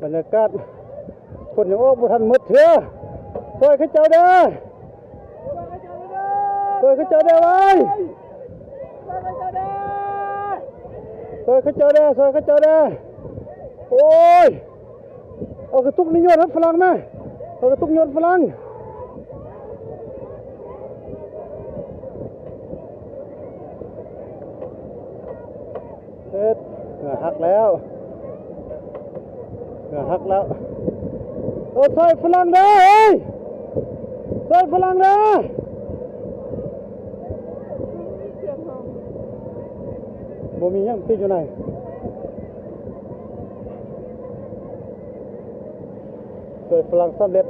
ບັນຍາກາດ ຄົນຍັງອອກບໍ່ທັນໝົດເທື່ອ. ຊ່ອຍເຂົາເຈົ້າແດ່ ຊ່ອຍເຂົາເຈົ້າແດ່ເວີຍ ຊ່ອຍເຂົາເຈົ້າແດ່ ຊ່ອຍເຂົາເຈົ້າແດ່. ໂອ້ຍ ເອົາກະຕຸກນີ້ໂຍນໃຫ້ຝຣັ່ງນະ ເອົາກະຕຸກໂຍນຝຣັ່ງ. ເຮັດ ເຫື່ອຫັກແລ້ວ ເຫື່ອຫັກແລ້ວ. ໂອ້ ຊ່ອຍຝຣັ່ງເດີເອີຍ ຊ່ອຍຝຣັ່ງເດີ. ບໍ່ມີຫຍັງຕິດຢູ່ໃນ ຊ່ວຍຝຣັ່ງສຳເລັດ.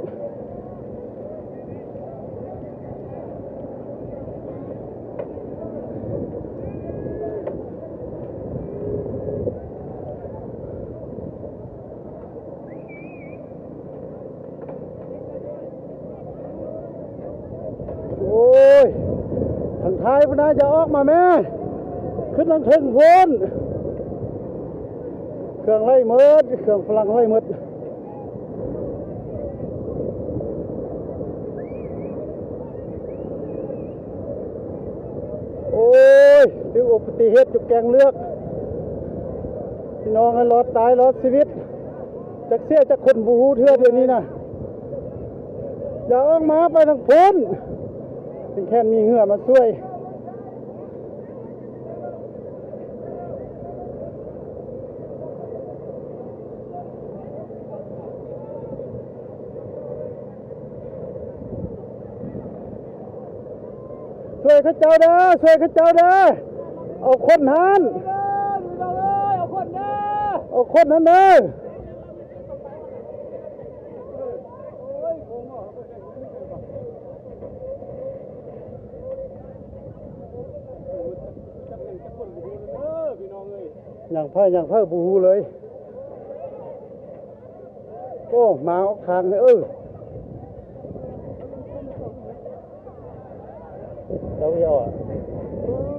ໂອ້ຍ ທາງທ້າຍພຸ້ນນະ ຢ່າອອກມາແມ້ ຂຶ້ນທາງເທິງພຸ້ນ. ເຄື່ອງໄຫຼໝົດ ເຄື່ອງຝຣັ່ງໄຫຼໝົດ. ໂອ້ຍ ຖືກອຸບັດຕິເຫດຢູ່ແກງເລືອກ ພີ່ນ້ອງ ໃຫ້ລອດຕາຍລອດຊີວິດ ຈັກເສຍຈັກຄົນບໍ່ຮູ້ເທື່ອດຽວນີ້ນະ. ຢ່າອອກມາ ໄປທາງພຸ້ນ ເຖິງແຄ່ນມີເຮືອມາຊ່ວຍ. ຊ່ວຍເຂົາເຈົ້າເດີ ຊ່ວຍເຂົາເຈົ້າເດີ ເອົາຄົນຫັ້ນ ເອົາຄົນຫັ້ນເດີ. ຫຍັງໃຜຫຍັງໃຜບໍ່ຮູ້ເລີຍ. ໂອ້ ມາອອກທາງເອີ ເຈົ້າເອີ.